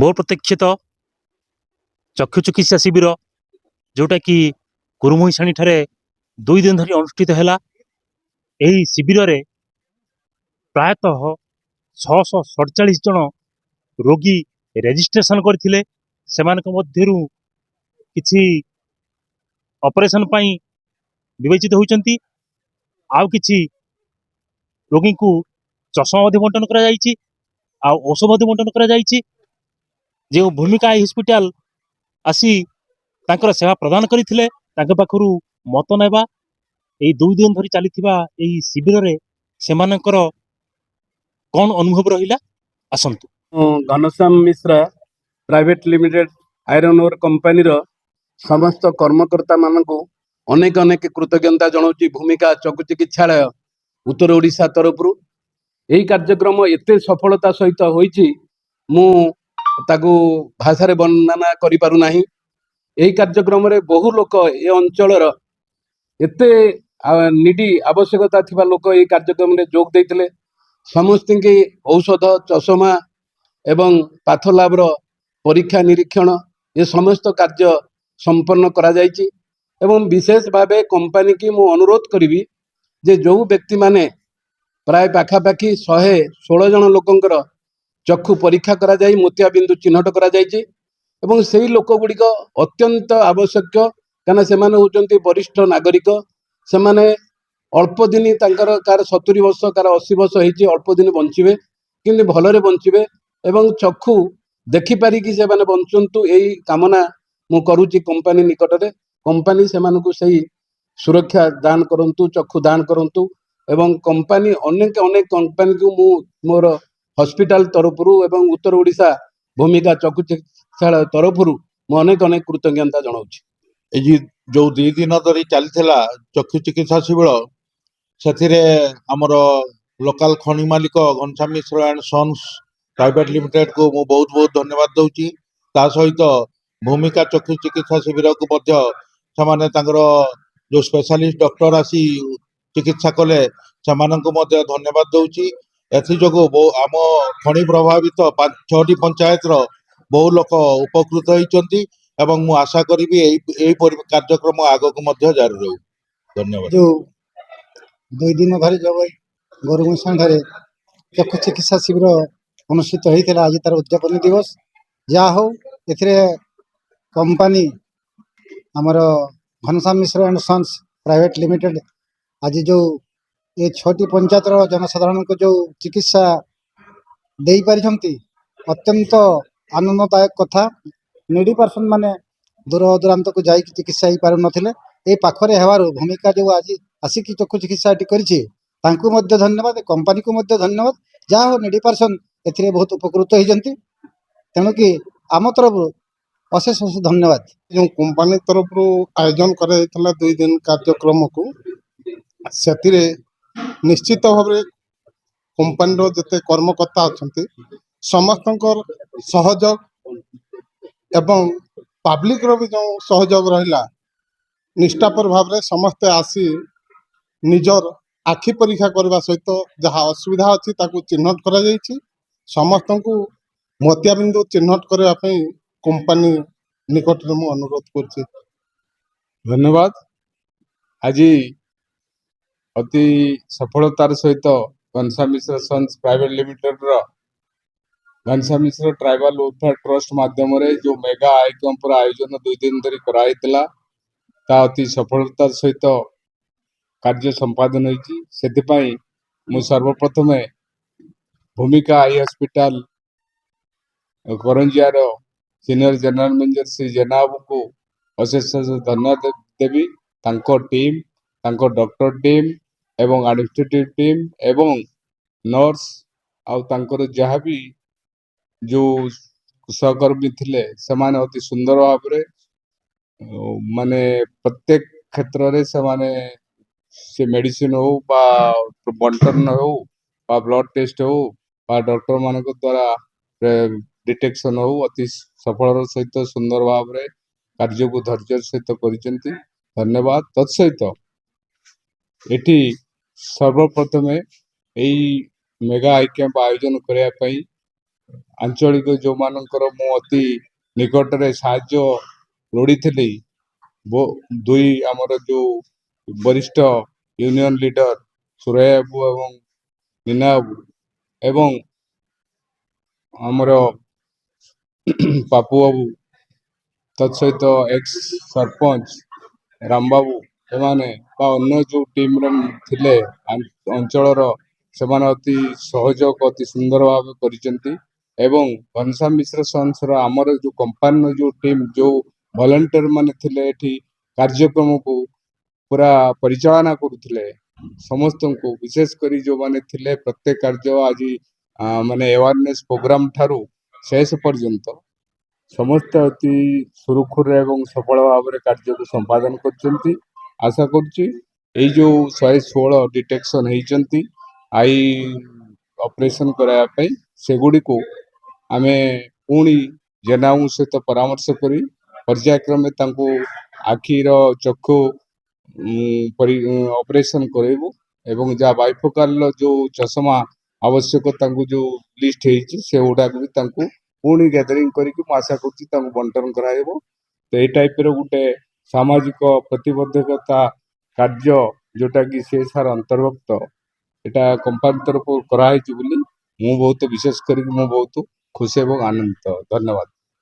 ବହୁ ପ୍ରତୀକ୍ଷିତ ଚକ୍ଷୁ ଚିକିତ୍ସା ଶିବିର, ଯେଉଁଟାକି କୁରୁମୁହିଁସାଣୀ ଠାରେ 2 ଦିନ ଧରି ଅନୁଷ୍ଠିତ ହେଲା। ଏହି ଶିବିରରେ ପ୍ରାୟତଃ 647 ଜଣ ରୋଗୀ ରେଜିଷ୍ଟ୍ରେସନ କରିଥିଲେ। ସେମାନଙ୍କ ମଧ୍ୟରୁ କିଛି ଅପରେସନ ପାଇଁ ବିବେଚିତ ହୋଇଛନ୍ତି, ଆଉ କିଛି ରୋଗୀଙ୍କୁ ଚଷମା ମଧ୍ୟ ବଣ୍ଟନ କରାଯାଇଛି ଆଉ ଔଷଧ ମଧ୍ୟ ବଣ୍ଟନ କରାଯାଇଛି। ଯେଉଁ ଭୂମିକା I hospital ଆସି ତାଙ୍କର ସେବା ପ୍ରଦାନ କରିଥିଲେ, ତାଙ୍କ ପାଖରୁ ମତ ନେବା। ଏଇ 2 ଦିନ ଧରି ଚାଲିଥିବା ଏଇ ଶିବିରରେ ସେମାନଙ୍କର କ'ଣ ଅନୁଭବ ରହିଲା, ଆସନ୍ତୁ। ମୁଁ Ghanashyam Mishra, private limited iron ore କମ୍ପାନୀର ସମସ୍ତ କର୍ମକର୍ତ୍ତାମାନଙ୍କୁ ଅନେକ ଅନେକ କୃତଜ୍ଞତା ଜଣାଉଛି ଭୂମିକା ଚକ୍ଷୁ ଚିକିତ୍ସାଳୟ ଉତ୍ତର ଓଡ଼ିଶା ତରଫରୁ। ଏହି କାର୍ଯ୍ୟକ୍ରମ ଏତେ ସଫଳତା ସହିତ ହୋଇଛି, ମୁଁ ତାକୁ ଭାଷାରେ ବର୍ଣ୍ଣନା କରିପାରୁନାହିଁ। ଏହି କାର୍ଯ୍ୟକ୍ରମରେ ବହୁ ଲୋକ, ଏ ଅଞ୍ଚଳର ଏତେ ନିଡି ଆବଶ୍ୟକତା ଥିବା ଲୋକ ଏହି କାର୍ଯ୍ୟକ୍ରମରେ ଯୋଗ ଦେଇଥିଲେ। ସମସ୍ତଙ୍କୁ ଔଷଧ, ଚଷମା ଏବଂ ପାଥୋଲାବର ପରୀକ୍ଷା ନିରୀକ୍ଷଣ, ଏ ସମସ୍ତ କାର୍ଯ୍ୟ ସମ୍ପନ୍ନ କରାଯାଇଛି। ଏବଂ ବିଶେଷ ଭାବେ କମ୍ପାନୀକି ମୁଁ ଅନୁରୋଧ କରିବି ଯେ ଯେଉଁ ବ୍ୟକ୍ତିମାନେ, ପ୍ରାୟ ପାଖାପାଖି 116 ଜଣ ଲୋକଙ୍କର ଚକ୍ଷୁ ପରୀକ୍ଷା କରାଯାଇ ମୋତିଆବିନ୍ଦୁ ଚିହ୍ନଟ କରାଯାଇଛି ଏବଂ ସେଇ ଲୋକ ଗୁଡ଼ିକ ଅତ୍ୟନ୍ତ ଆବଶ୍ୟକ, କାହିଁକିନା ସେମାନେ ହେଉଛନ୍ତି ବରିଷ୍ଠ ନାଗରିକ। ସେମାନେ ଅଳ୍ପ ଦିନ ତାଙ୍କର, କାହାର 70 ବର୍ଷ, କାହାର 80 ବର୍ଷ ହେଇଛି, ଅଳ୍ପ ଦିନ ବଞ୍ଚିବେ, କିନ୍ତୁ ଭଲରେ ବଞ୍ଚିବେ ଏବଂ ଚକ୍ଷୁ ଦେଖିପାରିକି ସେମାନେ ବଞ୍ଚନ୍ତୁ, ଏଇ କାମନା ମୁଁ କରୁଛି କମ୍ପାନୀ ନିକଟରେ। କମ୍ପାନୀ ସେମାନଙ୍କୁ ସେଇ ସୁରକ୍ଷା ଦାନ କରନ୍ତୁ, ଚକ୍ଷୁ ଦାନ କରନ୍ତୁ। ଏବଂ କମ୍ପାନୀ, ଅନେକ ଅନେକ କମ୍ପାନୀକୁ ମୁଁ ମୋର ହସ୍ପିଟାଲ ତରଫରୁ ଏବଂ ଉତ୍ତର ଓଡ଼ିଶା ଭୂମିକା ଚକ୍ଷୁ ଚିକିତ୍ସାଳୟ ତରଫରୁ ମୁଁ ଅନେକ ଅନେକ କୃତଜ୍ଞତା ଜଣାଉଛି। ଏଇ ଯୋଉ 2 ଦିନ ଧରି ଚାଲିଥିଲା ଚକ୍ଷୁ ଚିକିତ୍ସା ଶିବିର, ସେଥିରେ ଆମର ଲୋକାଲ ଖଣି ମାଲିକ Ghanashyam Mishra and sons private ଲିମିଟେଡକୁ ମୁଁ ବହୁତ ବହୁତ ଧନ୍ୟବାଦ ଦଉଛି। ତା ସହିତ ଭୂମିକା ଚକ୍ଷୁ ଚିକିତ୍ସା ଶିବିରକୁ ମଧ୍ୟ, ସେମାନେ ତାଙ୍କର ଯୋଉ ସ୍ପେଶାଲିଷ୍ଟ ଡକ୍ଟର ଆସି ଚିକିତ୍ସା କଲେ, ସେମାନଙ୍କୁ ମଧ୍ୟ ଧନ୍ୟବାଦ ଦଉଛି। ଏଥିଯୋଗୁଁ ଆମ ଖଣି ପ୍ରଭାବିତ ପାଞ୍ଚ ଛଅଟି ପଞ୍ଚାୟତର ବହୁ ଲୋକ ଉପକୃତ ହେଇଛନ୍ତି ଏବଂ ମୁଁ ଆଶା କରିବି ଏହିପରି କାର୍ଯ୍ୟକ୍ରମ ଆଗକୁ ମଧ୍ୟ ଜାରି ରହୁ। ଧନ୍ୟବାଦ। ଯେଉଁ 2 ଦିନ ଧରି ଯେଉଁ ଗୋରୁମୁଷାଠାରେ ଚକ୍ଷୁ ଚିକିତ୍ସା ଶିବିର ଅନୁଷ୍ଠିତ ହୋଇଥିଲା, ଆଜି ତାର ଉଦ୍ଯାପନୀ ଦିବସ। ଯାହା ହଉ, ଏଥିରେ କମ୍ପାନୀ ଆମର Ghanashyam Mishra and sons private limited ଆଜି ଯେଉଁ ଏ ଛଅଟି ପଞ୍ଚାୟତର ଜନସାଧାରଣଙ୍କୁ ଯେଉଁ ଚିକିତ୍ସା ଦେଇପାରିଛନ୍ତି, ଅତ୍ୟନ୍ତ ଆନନ୍ଦଦାୟକ କଥା। ନିଡି ପର୍ସନ ମାନେ ଦୂର ଦୂରାନ୍ତକୁ ଯାଇକି ଚିକିତ୍ସା ହେଇପାରୁନଥିଲେ, ଏ ପାଖରେ ହେବାରୁ ଭୂମିକା ଯେଉଁ ଆଜି ଆସିକି ଚକ୍ଷୁ ଚିକିତ୍ସା ଏଠି କରିଛି, ତାଙ୍କୁ ମଧ୍ୟ ଧନ୍ୟବାଦ, କମ୍ପାନୀକୁ ମଧ୍ୟ ଧନ୍ୟବାଦ। ଯାହା ହଉ, ନିଡି ପର୍ସନ ଏଥିରେ ବହୁତ ଉପକୃତ ହେଇଛନ୍ତି। ତେଣୁକି ଆମ ତରଫରୁ ଅଶେଷ ଅଶେଷ ଧନ୍ୟବାଦ। ଯେଉଁ କମ୍ପାନୀ ତରଫରୁ ଆୟୋଜନ କରାଯାଇଥିଲା 2 ଦିନ କାର୍ଯ୍ୟକ୍ରମକୁ, ସେଥିରେ ନିଶ୍ଚିତ ଭାବରେ କମ୍ପାନୀର ଯେତେ କର୍ମକର୍ତ୍ତା ଅଛନ୍ତି, ସମସ୍ତଙ୍କର ସହଯୋଗ ଏବଂ ପାବ୍ଲିକର ବି ଯେଉଁ ସହଯୋଗ ରହିଲା, ନିଷ୍ଠାପର ଭାବରେ ସମସ୍ତେ ଆସି ନିଜର ଆଖି ପରୀକ୍ଷା କରିବା ସହିତ ଯାହା ଅସୁବିଧା ଅଛି ତାକୁ ଚିହ୍ନଟ କରାଯାଇଛି। ସମସ୍ତଙ୍କୁ ମୋତିଆବିନ୍ଦୁ ଚିହ୍ନଟ କରିବା ପାଇଁ କମ୍ପାନୀ ନିକଟରେ ମୁଁ ଅନୁରୋଧ କରୁଛି। ଧନ୍ୟବାଦ। ଆଜି ଅତି ସଫଳତାର ସହିତ ଘନଶ୍ୟାମ ମିଶ୍ର ସନ୍ସ ପ୍ରାଇଭେଟ ଲିମିଟେଡର Ghanashyam Mishra tribal welfare trust ମାଧ୍ୟମରେ ଯେଉଁ ମେଗା I କ୍ୟାମ୍ପର ଆୟୋଜନ 2 ଦିନ ଧରି କରାଯାଇଥିଲା, ତା ଅତି ସଫଳତାର ସହିତ କାର୍ଯ୍ୟ ସମ୍ପାଦନ ହୋଇଛି। ସେଥିପାଇଁ ମୁଁ ସର୍ବପ୍ରଥମେ ଭୂମିକା I hospital କରଞ୍ଜିଆର senior general manager Shri Jena ବାବୁଙ୍କୁ ଅଶେଷ ଅଶେଷ ଧନ୍ୟବାଦ ଦେବି। ତାଙ୍କ ଟିମ୍, ତାଙ୍କ ଡକ୍ଟର ଟିମ୍ ଏବଂ ଆଡମିନିଷ୍ଟ୍ରେଟିଭ ଟିମ୍ ଏବଂ ନର୍ସ ଆଉ ତାଙ୍କର ଯାହା ବି ଯେଉଁ ସହକର୍ମୀ ଥିଲେ, ସେମାନେ ଅତି ସୁନ୍ଦର ଭାବରେ ମାନେ ପ୍ରତ୍ୟେକ କ୍ଷେତ୍ରରେ ସେମାନେ, ସେ ମେଡିସିନ ହଉ ବା ବଣ୍ଟନ ହଉ ବା ବ୍ଲଡ ଟେଷ୍ଟ ହଉ ବା ଡକ୍ଟର ମାନଙ୍କ ଦ୍ୱାରା ଡିଟେକ୍ସନ ହଉ, ଅତି ସଫଳର ସହିତ ସୁନ୍ଦର ଭାବରେ କାର୍ଯ୍ୟକୁ ଧୈର୍ଯ୍ୟର ସହିତ କରିଛନ୍ତି। ଧନ୍ୟବାଦ। ତତ୍ ସହିତ ଏଠି ସର୍ବପ୍ରଥମେ ଏଇ ମେଗା I camp ଆୟୋଜନ କରିବା ପାଇଁ ଆଞ୍ଚଳିକ ଯେଉଁମାନଙ୍କର ମୁଁ ଅତି ନିକଟରେ ସାହାଯ୍ୟ ଲୋଡ଼ିଥିଲି, ଦୁଇ ଆମର ଯେଉଁ ବରିଷ୍ଠ ୟୁନିୟନ ଲିଡର ସୁରୟ ବାବୁ ଏବଂ ମୀନା ବାବୁ ଏବଂ ଆମର ପାପୁ ବାବୁ, ତତ୍ ସହିତ ଏକ୍ସ ସରପଞ୍ଚ ରାମବାବୁ, ଏମାନେ ବା ଅନ୍ୟ ଯେଉଁ ଟିମ୍ରେ ଥିଲେ ଅଞ୍ଚଳର, ସେମାନେ ଅତି ସହଯୋଗ ଅତି ସୁନ୍ଦର ଭାବେ କରିଛନ୍ତି। ଏବଂ ଘନଶ୍ୟାମ ମିଶ୍ର ସନ୍ସର ଆମର ଯେଉଁ କମ୍ପାନୀର ଯେଉଁ ଟିମ୍, ଯେଉଁ ଭଲେଣ୍ଟିୟର ମାନେ ଥିଲେ, ଏଠି କାର୍ଯ୍ୟକ୍ରମକୁ ପୁରା ପରିଚାଳନା କରୁଥିଲେ, ସମସ୍ତଙ୍କୁ, ବିଶେଷ କରି ଯେଉଁମାନେ ଥିଲେ ପ୍ରତ୍ୟେକ କାର୍ଯ୍ୟ ଆଜି ମାନେ ଆୱାରନେସ୍ ପ୍ରୋଗ୍ରାମ ଠାରୁ ଶେଷ ପର୍ଯ୍ୟନ୍ତ ସମସ୍ତେ ଅତି ସୁରୁଖୁରୁରେ ଏବଂ ସଫଳ ଭାବରେ କାର୍ଯ୍ୟକୁ ସମ୍ପାଦନ କରିଛନ୍ତି। ଆଶା କରୁଛି ଏଇ ଯେଉଁ 116 ଡିଟେକ୍ସନ୍ ହେଇଛନ୍ତି I operation କରାଇବା ପାଇଁ, ସେଗୁଡ଼ିକୁ ଆମେ ପୁଣି ଜେନାବାବୁଙ୍କ ସହିତ ପରାମର୍ଶ କରି ପର୍ଯ୍ୟାୟକ୍ରମେ ତାଙ୍କୁ ଆଖିର ଚକ୍ଷୁ ପରି ଅପରେସନ୍ କରାଇବୁ ଏବଂ ଯାହା ବାଇଫୋକାଲର ଯେଉଁ ଚଷମା ଆବଶ୍ୟକ, ତାଙ୍କୁ ଯେଉଁ ଲିଷ୍ଟ ହେଇଛି, ସେଗୁଡ଼ାକୁ ବି ତାଙ୍କୁ ପୁଣି ଗ୍ୟାଦରିଂ କରିକି ମୁଁ ଆଶା କରୁଛି ତାଙ୍କୁ ବଣ୍ଟନ କରାହେବ। ତ ଏଇ ଟାଇପ୍ର ଗୋଟେ ସାମାଜିକ ପ୍ରତିବଦ୍ଧକତା କାର୍ଯ୍ୟ, ଯେଉଁଟାକି ସିଏସ୍ଆର୍ ଅନ୍ତର୍ଭୁକ୍ତ, ଏଇଟା କମ୍ପାନୀ ତରଫରୁ କରାହେଇଛି ବୋଲି ମୁଁ ବହୁତ, ବିଶେଷ କରିକି ମୁଁ ବହୁତ ଖୁସି ଏବଂ ଆନନ୍ଦିତ। ଧନ୍ୟବାଦ।